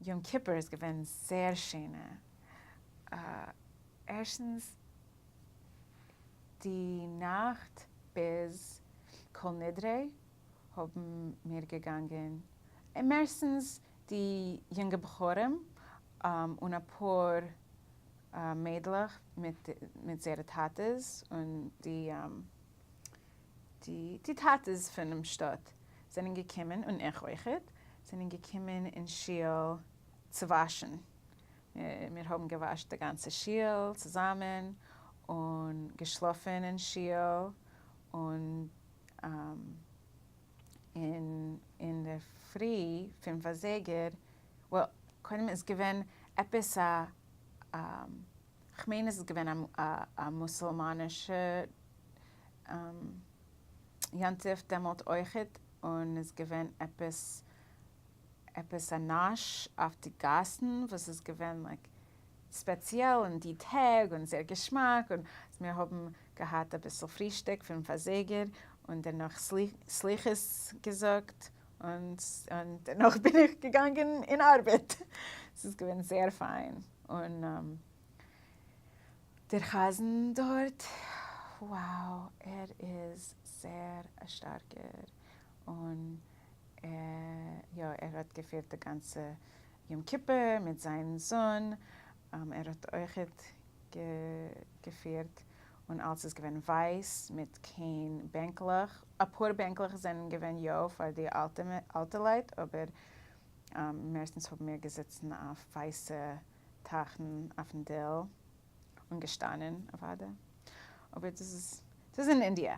יום כיפור איז געווען זייער שענע. ערשטנס די נאכט ביז כל נדרי האבן מיר געגאנגען, מערסטנס די יונגע בחורים און אפאר מיידלעך מיט זייערע טאטעס און די די טאטעס פונעם שטאט זענען געקומען, און איך אויכעט, זענען געקומען אין שול צו וואשן. מיר האבן געוואשט די גאנצע שול צוזאמען, און געשלאפן אין שול, און אינדערפרי 5 אזייגער, well, קודם איז געווען עפעס א, כ'מיין עס איז געווען א מוסולמאנישע יום טוב דעמאלט אויכעט, און איז געווען עפעס א נאש אויף די גאסן וואס איז געווען like ספעציעל אין די טעג און זייער געשמאק, און מיר האבן געהאט אביסל פרישטאג 5 אזייגער און דערנאך סליחות געזאגט, און דערנאך בין איך געגאנגען אין ארבעט. ס'איז געווען זייער פיין. און דער חזן דארט, wow, ער איז זייער א שטארקער, און יא, ער האט געפירט די גאנצע יום כיפור מיט זיין זון, ער האט אויכעט געפירט, און אלס איז געווען ווייס מיט קיין בענקלעך, אפאר בענקלעך זענען געווען יא פאר די אלטע לייט, אבער מערסטנס האבן מיר געזיצן אויף ווייסע טייכן אויפן דיל און געשטאנען אוודאי, אבער דאס איז אין אינדיע.